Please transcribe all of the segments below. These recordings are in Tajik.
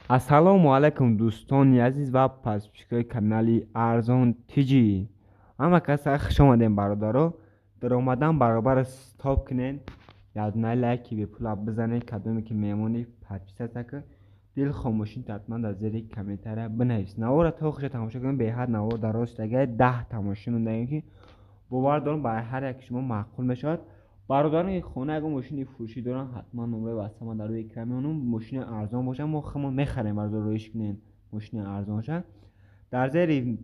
Ассалому алайкум, дӯстони азиз ва подписчикои канали Арзон Тиҷи. Ҳама каса хуш омадем, бародаро. Даромадан баробар стоп кунен, ядунаи лайки бепула бизанед, кадоме ки меҳмони подписаться ка, дил хомӯшӣ ҳатман дар зери комментария бинавис. Навора то охиша тамошо кунед, беҳад навор дароз шудагай, 10 тамошо мондаем, ки бовар дорам, ба ҳар яки шумо маъқул мешавад. Бародароне ки хона ягон мошини фурӯшӣ доранд, ҳатман номраи ватсапам дар рӯи экран мемонам. Мошини арзон бошад, мо худмон мехарем, бародар, роиш кунем. Мошини арзон бошад, дар зери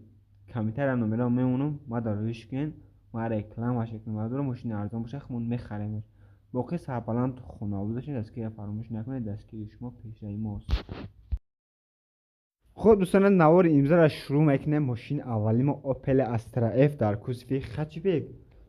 комментария номеро мемонам, ма дар роиш кунем, ма рекламаш мекунам. Бародаро, мошини арзон бошад, худмон мехарем. Боқӣ сарбаланд, хонобод бошед, дастгирия фаромӯш накунед, дастгирии шумо пешраи мост. Хуб, дӯстон, навори имрӯзаро шурӯъ мекунем. Мошини аввали мо Opel Astra F дар кузови хэтчбек,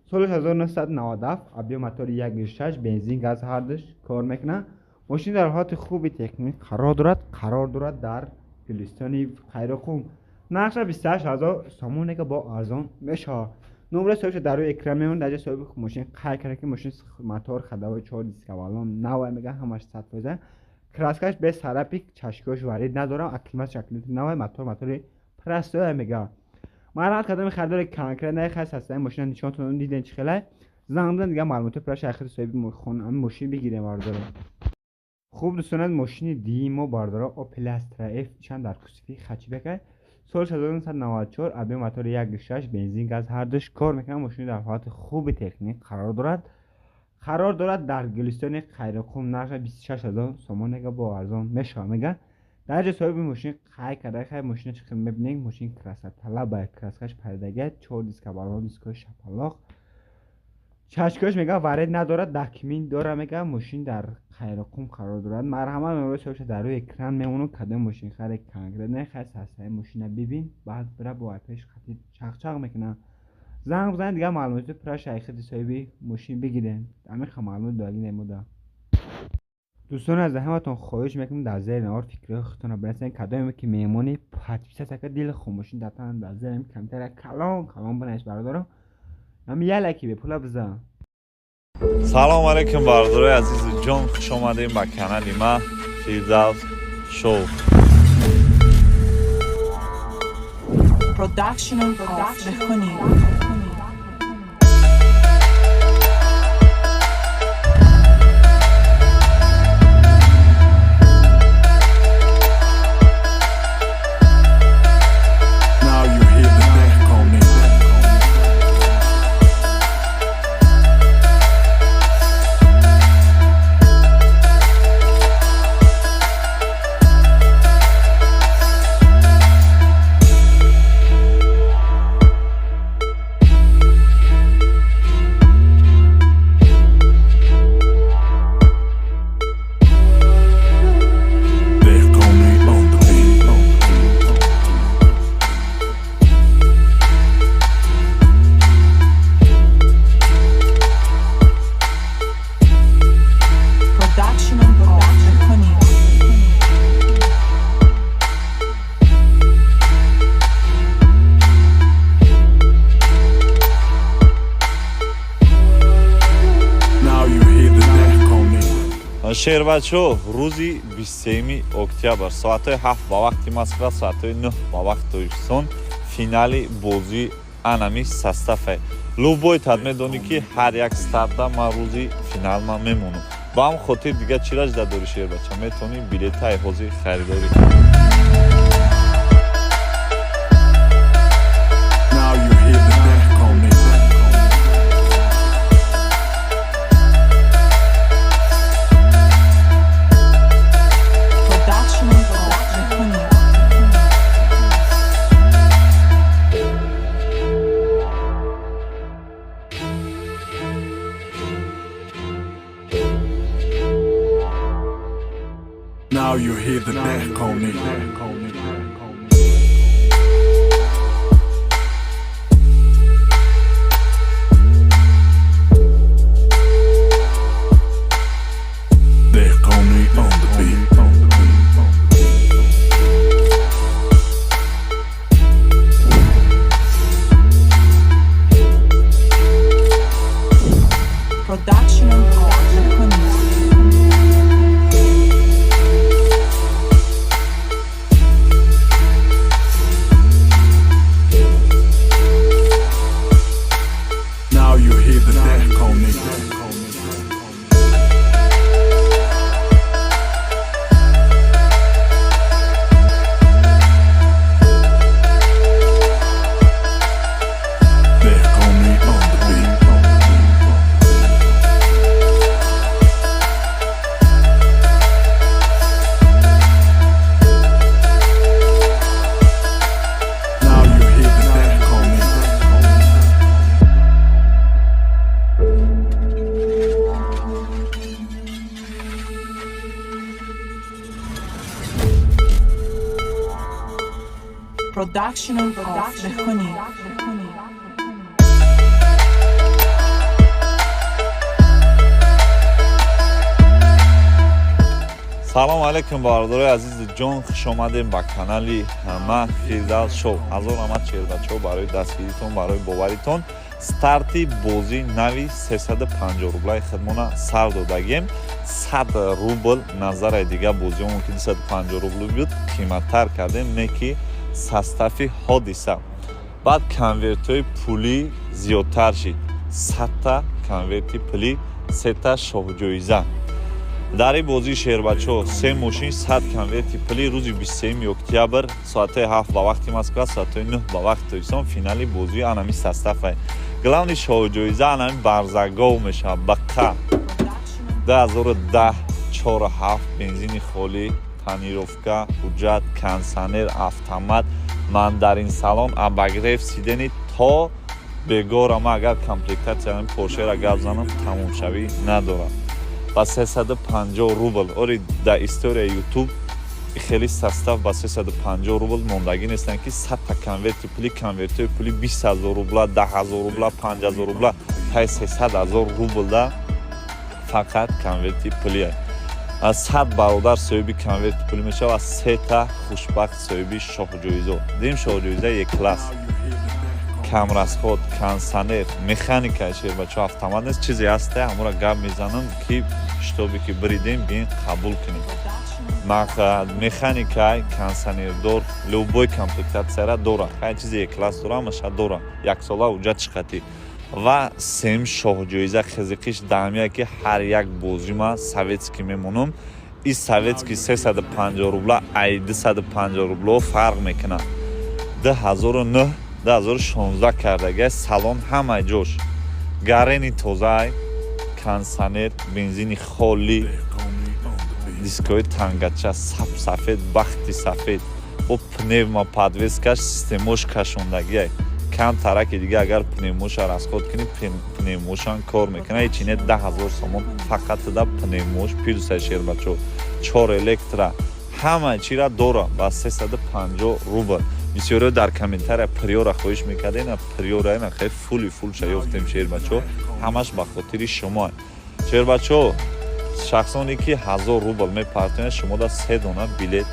соли 1997, объем мотори 1.6, бензин, газ ҳардуш кор мекунад. Мошин дар ҳолати хуби техникӣ қарор дорад дар Гулистони Қайроқум. Нархша 28 ҳазор сомон ка, бо арзон мешавад. Номраи соҳибша дар рӯи экран мемонад. Дар ҷои соҳиби мошин қайд карда, ки мошин мотор, ходовой, чор диска, баллон навай, мега, ҳамаш 100%, краскаш без царапин, чашкош варид надорам, акклиматш навай, мотор мотори простой мега. Марҳамат, кадоми харидори конкретно хай састаи мошина нишонтон диден, чӣ хелай, занг бизан, дигар маълумоти пурраша ахири соҳиби мошин бигирем, бародаро. Хуб, дӯстон, мошини дуюми мо, бародаро, Opel Astra F чанд дар кузови хэтчбека, соли 1994, объем мотори 1.6, бензин, газ ҳардуш кор мекунад. Мошини дар ҳолати хуби техникӣ қарор дорад дар Гулистони Қайроқум. Нархша 26 ҳазор сомон мега, бо арзон мешавад, мега. Дар ҷои соҳиби мошин қайд карда, хай, мошина чӣ хел мебинем, мошин красоталаба, краскаш паридага, чор диска, баллон, дискои шапалоқ, чашкош мега варед надорад, документ дора, мега. Мошин дар Қайроқум қарор дорад. Марҳамат, номраи соҳибша дар рӯи экран мемонад. Кадом мошин харе конкретно хай састаи мошина бибин, баъд бира бо пеш хати чақчақ мекунад, занг бизанед, дигар маълумоти пурраша айхиди соҳиби мошин бигирем. Амиқа маълумот додагӣ немуда. Дӯстони аз ҳаматон хоҳиш мекунам, дар зери навор фикрҳои худтонро бинависед. Кадоме ки меҳмони подписаться ка, дили хомӯшӣ дар дар зери комментария калон калон бинавис, бародаро. Ҳами як лайки бепула бизан. Салом алейкум, бародарои азизу ҷон, хуш омадем ба канали ма, Фирдавс Шоу. Production of the Honey. Now you hear the death on it. Dehkoni on the beat. Production of the Honey. Now you hear the Dehkoni. Шербачо, рӯзи 23 октябр, соатҳои 7 ба вақти Москва, соатҳои 9 ба вақти Тоҷикистон, финали бозии анами состава. Любой тад медонӣ, ки ҳар як старта ман рӯзи финал ман мемонам. Ба ҳам хотир дига чӣ ражда дорӣ, шербача? Метавонӣ билетаи ҳозир харидорӣ кунӣ. Now you hear the Dehkoni. Production of the Honey. Now you hear the Dehkoni. Dehkoni on the beat. Production of the Honey. Production of Lehoni. Салом алейкум, бародарои азизи ҷон, хуш омадем ба канали ма Фирдавс Шоу. Ҳазор раҳмат, шербачаҳо, барои дастгиритон, барои боваритон. Старти бозии нави 350 рублаи худмона сар додагем. 100 рубл назараи дига бозиҳомон, ки 250 рубл буд, қиматтар кардем, не ки состави ҳодиса. Баъд конвертҳои пулӣ зиёдтар шид, 100-та конверти пулӣ, сета шоҳҷоиза. Дар ин бозии, шербачаҳо, се мошин, 100 конверти пулӣ. Рӯзи 23 октябр, соатҳои 7 ба вақти Москва, соатҳои 9 ба вақти Тоҷикистон, финали бозии анами составай. Главный шоҳҷоиза анами барзагов мешавад, бақа 2010, 4,7, бензини холӣ, тонировка, ҳуҷҷат, кондитсионер, автомат, мандарин салон, обогрев сидений. То бегора ма агар комплектатсияи Поршера гап занам, тамомшавӣ надорад. Ба 350 рубл. Ори, дар историяи Ютуб хеле состав ба 350 рубл мондагӣ нестанд, ки 100-та конверти пули, конвертҳои пули 20 000 рубла, 10 000 рубла, 5000 рубла, тай 300 000 рублда фақат конверти пулия. Аз 100 бародар соҳиби конверти пулӣ мешавад ва сета хушбахт соҳиби шоҳҷоизо. Дим шоҳҷоиза Е класс, камрасход, кондитсионер, механика, шербачо, автомат нест, чизе ҳасте, ҳамура гап мезанам, ки шитобе ки биридем, биен қабул кунем. Механика, кондитсионердор, любой комплектатсияра дора, ҳар чизе Е класс дора, ҳамаша дора, яксола ҳуҷҷат чиқатӣ. Ва сем шоҳҷоиза хизиқиш даҳамия, ки ҳар як бозима советский мемонам. И советский 350 рубла ай 250 рубло фарқ мекунад. 2009, 2016 кардага, салон ҳамаи ҷош гарени тозаай, кондитсионер, бензини холӣ, дискои тангача сап сафед, бахти сафед, бо пневмо подвескаш, системош кашондагиай. Кам тараки дига агар пневмоша расход кунӣ, пневмошам кор мекунад. Ҳечине 10 000 сомон фақат да пневмош плюсай. Шербачо, чор электро, ҳама чира дора ба 350 рубл. Бисёриҳо дар комментария Приора хоҳиш мекардем. Приора ина хеле фули фулша ёфтем, шербачо, ҳамаш ба хотири шумо. Шербачо, шахсоне ки 1000 рубл мепартоянд, шумо да се дона билет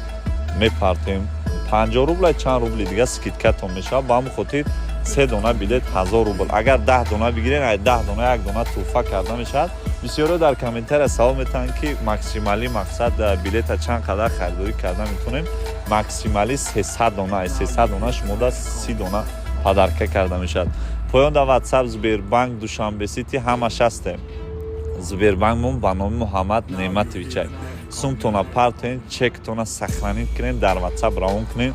мепартоем. 50 рубла, чанд рубли дига скидкатон мешавад. Ба ҳамон хотир се дона билет 1000 рубл. Агар 10 дона бигирен, ай 10 дона як дона тӯҳфа карда мешавад. Бисёриҳо дар комментария савол метаҳанд, ки максималӣ мақсад билета чанд қадар харидорӣ карда метавонем. Максималӣ 300 дона. Ай 300 дона шумо да 30 дона подарка карда мешавад. Поён да Ватсап, Сбербанк, Душанбе Сити, ҳамаш ҳастем. Сбербанкмон ба номи Муҳаммад Неъматовичай. Сумтона партоен, чектона сохранить кунем, дар Ватсап равон кунем,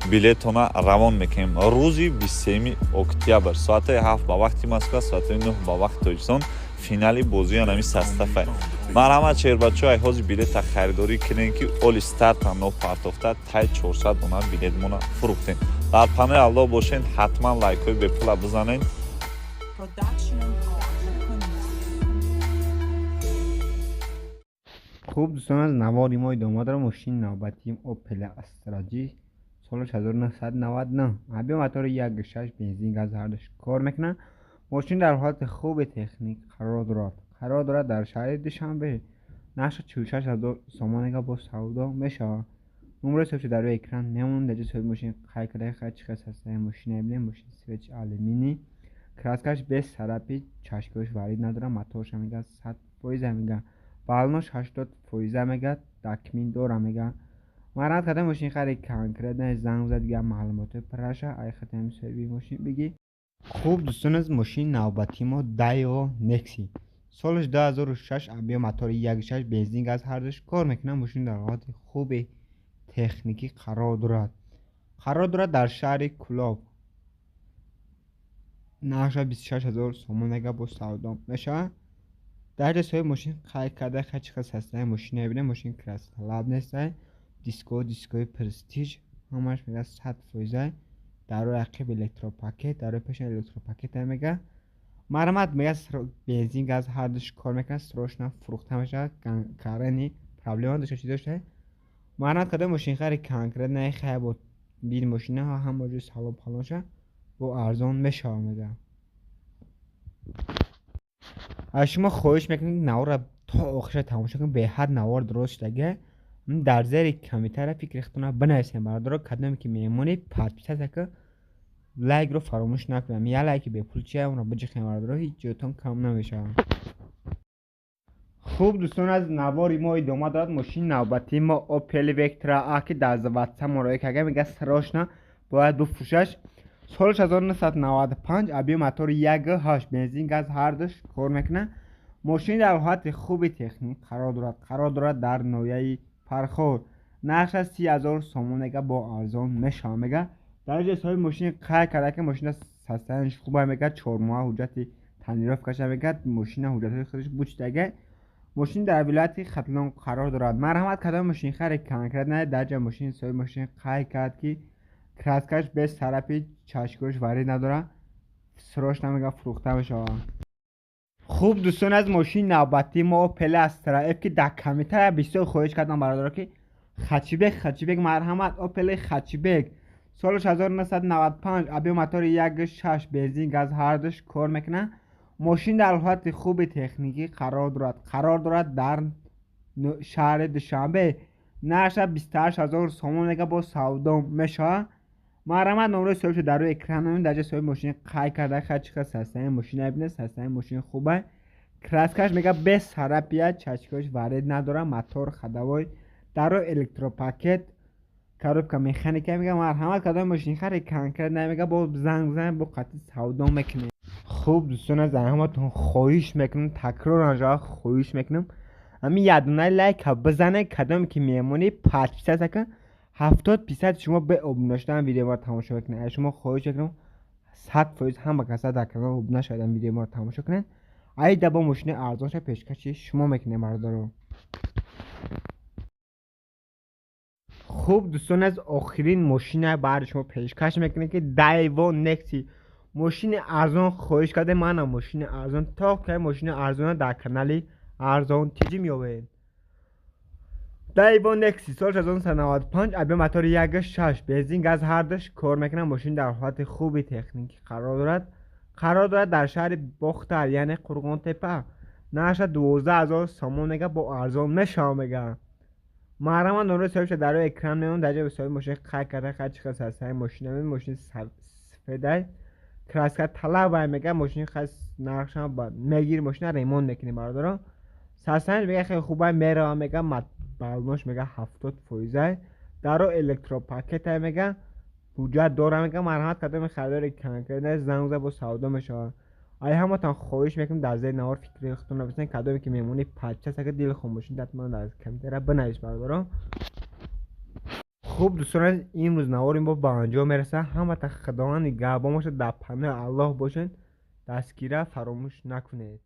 билетона равон мекунем. Рӯзи 23 октябр, соати 7 ба вақти Москва, соати 9 ба вақти Тоҷикистон, финали бозии анами составай. Марҳамат, шербачо, ай ҳозир билета харидорӣ кунем, ки оли старта нопартофта тай 400 дона билетмона фурӯхтем. Дар панои Аллоҳ бошен, ҳатман лайкҳои бепула бизанед. Production of Хуб, дӯстон, аз навори мо идома дорад. Мошини навбатиим Opel Astra G, соли 1999, объём мотори 1,6, бензин, газ ҳардуш кор мекунад. Мошин дар ҳолати хуби техник қарор дорад дар шаҳри Душанбе. Нархи 46 ҳазор сомонега бо савдо мешавад. Номерои соҳибшо дар рӯи экран мемонад. Дар ҷои соҳиби мошин қайд карда. Хай, чӣ хел састаи мошина бинем. Мошин цветш алюминий, краскаш без царапин, чашкиҳош варид надорад, моторша мега 100%-а мега, баллонош 80%-а мега, документ дора мега. Марҳамат карда, мошинхари конкретно занг зад, дига маълумотҳои пурраша ай хатами соҳиби мошин бигӣ. Хуб, дӯстон, аз мошини навбатии мо Daewoo Nexia, солаш 2006, объём мотори 1,6, бензин, газ ҳардуш кор мекунад. Мошин дар ҳолати хуби техникӣ қарор дорад дар шаҳри Кӯлоб. Нархаш 26 ҳазор сомонега бо савдо мешавад. Дар ҷои соҳиби мошин қайд карда. Хай, чӣ хел састаи мошина бинем. Мошин краскалаб нестай, диско, дискои престиж, ҳамаш мега 100%-а. Дар рӯи ақиб электропакет, дар рӯи пеша электропакет мега. Марҳамат, мега, бензин, газ ҳардуш кор мекунад, срочно фурӯхта мешавад. Карени проблема дошта, чи дошта, марҳамат карда, мошинхари конкретно хай бо Бин мошина ҳама ҷо салон палонша бо арзон мешава мега. Аз шумо хоҳиш мекунем, навора то охиша тамошо кунед, беҳад навор дуруст шудага. Дар зери комментария фикри худтона бинависем, бародаро, кадоме ки меҳмони, подписаться ка, лайкро фаромӯш накунем. Я лайки бепул чия, онро биҷихем, бародаро, ҳеҷ ҷоятон кам намешавад. Хуб, дӯстон, аз навори мо идома дорад. Мошини навбатии мо Opel Vectra A, ки дар WhatsApp муроҷиат карда, мега, срочно бояд бифурӯшаш. Соли 1995, объём мотори 1,8, бензин, газ ҳардуш кор мекунад. Мошин дар ҳолати хуби техник қарор дорад. Қарор дорад дар ноҳияи Фархор. Нархаш 30 000 сомон мега, бо арзон мешавад мега. Дар ҷои соҳиби мошин қайд карда, ки мошина состояние ш хуба мега, 4 моҳа ҳуҷҷати тонировка ша мега, мошина ҳуҷҷатҳои худаш бучидага. Мошин дар вилояти Хатлон қарор дорад. Марҳамат, кадом мошинхаре конкретно дар ҷои мошин соҳиби мошин қайд кард, ки краска ш без царапин, чашкош варид надорад, срочно мега, фурӯхта мешавад. Хуб, дӯстон, аз мошини навбатии мо Opel Astra F, ки дар комментария бисёр хоҳиш кардам, бародаро, ки хэтчбек, хэтчбек. Марҳамат, Opel хэтчбек, соли 1995, объём мотори 1,6, бензин, газ ҳардуш кор мекунад. Мошин дар ҳолати хуби техникӣ қарор дорад. Қарор дорад дар шаҳри Душанбе. Нархаш 28 000 сомон мега, бо савдо мешавад. Марҳамат, номрои соҳибшо дар рӯи экран мебинед. Дар ҷои соҳиби мошин қайд карда, хай чӣ қадр состояние мошина бинед, состояние мошин хуба, краска ш мега без царапина, чашкош варид надорад, мотор ходовой, даро электропакет, коробка механика мега. Марҳамат, кадоми мошинхаре конкретно мега, бо занг бизанед, бо қатъи савдо мекунем. Хуб, дӯстон, аз ҳаматон хоҳиш мекунам, такроран жава хоҳиш мекунам, ҳамин якдунаи лайка бизанед, кадоме ки меҳмонӣ, подписаться кун. 70% шумо бе обуна шудан видеои моро тамошо мекунед. Аз шумо хоҳиш мекунам, 100% ҳама каса дар канал обуна шавед, видеои моро тамошо кунед. Айда бо мошини арзонша пешкаши шумо мекунем, бародаро. Хуб, дӯстон, аз охирин мошина баъди шумо пешкаш мекунем, ки Daewoo Nexia. Мошини арзон хоҳиш карде, манам мошини арзон то кай мошини арзона дар канали Арзон Тиҷӣ меёбед. Daewoo Nexia, соли 1995, объём мотори 1,6, бензин, газ ҳардуш кор мекунад. Мошин дар ҳолати хуби техникӣ қарор дорад. Қарор дорад дар шаҳри Бохтар, яъне Қурғонтепа. Нархаш 12 000 сомон мега, бо арзон мешавад мега. Марҳамат, номрои соҳибша дар рӯи экран мемонад. Дар ҷои соҳиби мошин қайд карда, хай чӣ қадр состояние мошина, мошини сафедай, краска талабай мега. Мошини хай нархшам мегири, мошина ремонт мекунем, бародаро. Состояние мега хеле хубай, мерава мега, баллош мега 70 фоизай, даро электропакетай мега, ҳуҷҷат дора мега. Марҳамат, кадоми харидори конкретно занг зад, бо савдо мешавад. Ай ҳаматон хоҳиш мекунем, дар зери навор фикри худтон нависед, кадоме ки меҳмони, подписаться ка, дили хом мошин ҳатман дар комментария бинавис, бародаро. Хуб, дӯстон, имрӯз навори мо ба анҷом мерасад. Ҳамата Худованд нигаҳбон бошад, дар паноҳи Аллоҳ бошед, дастгира фаромӯш накунед.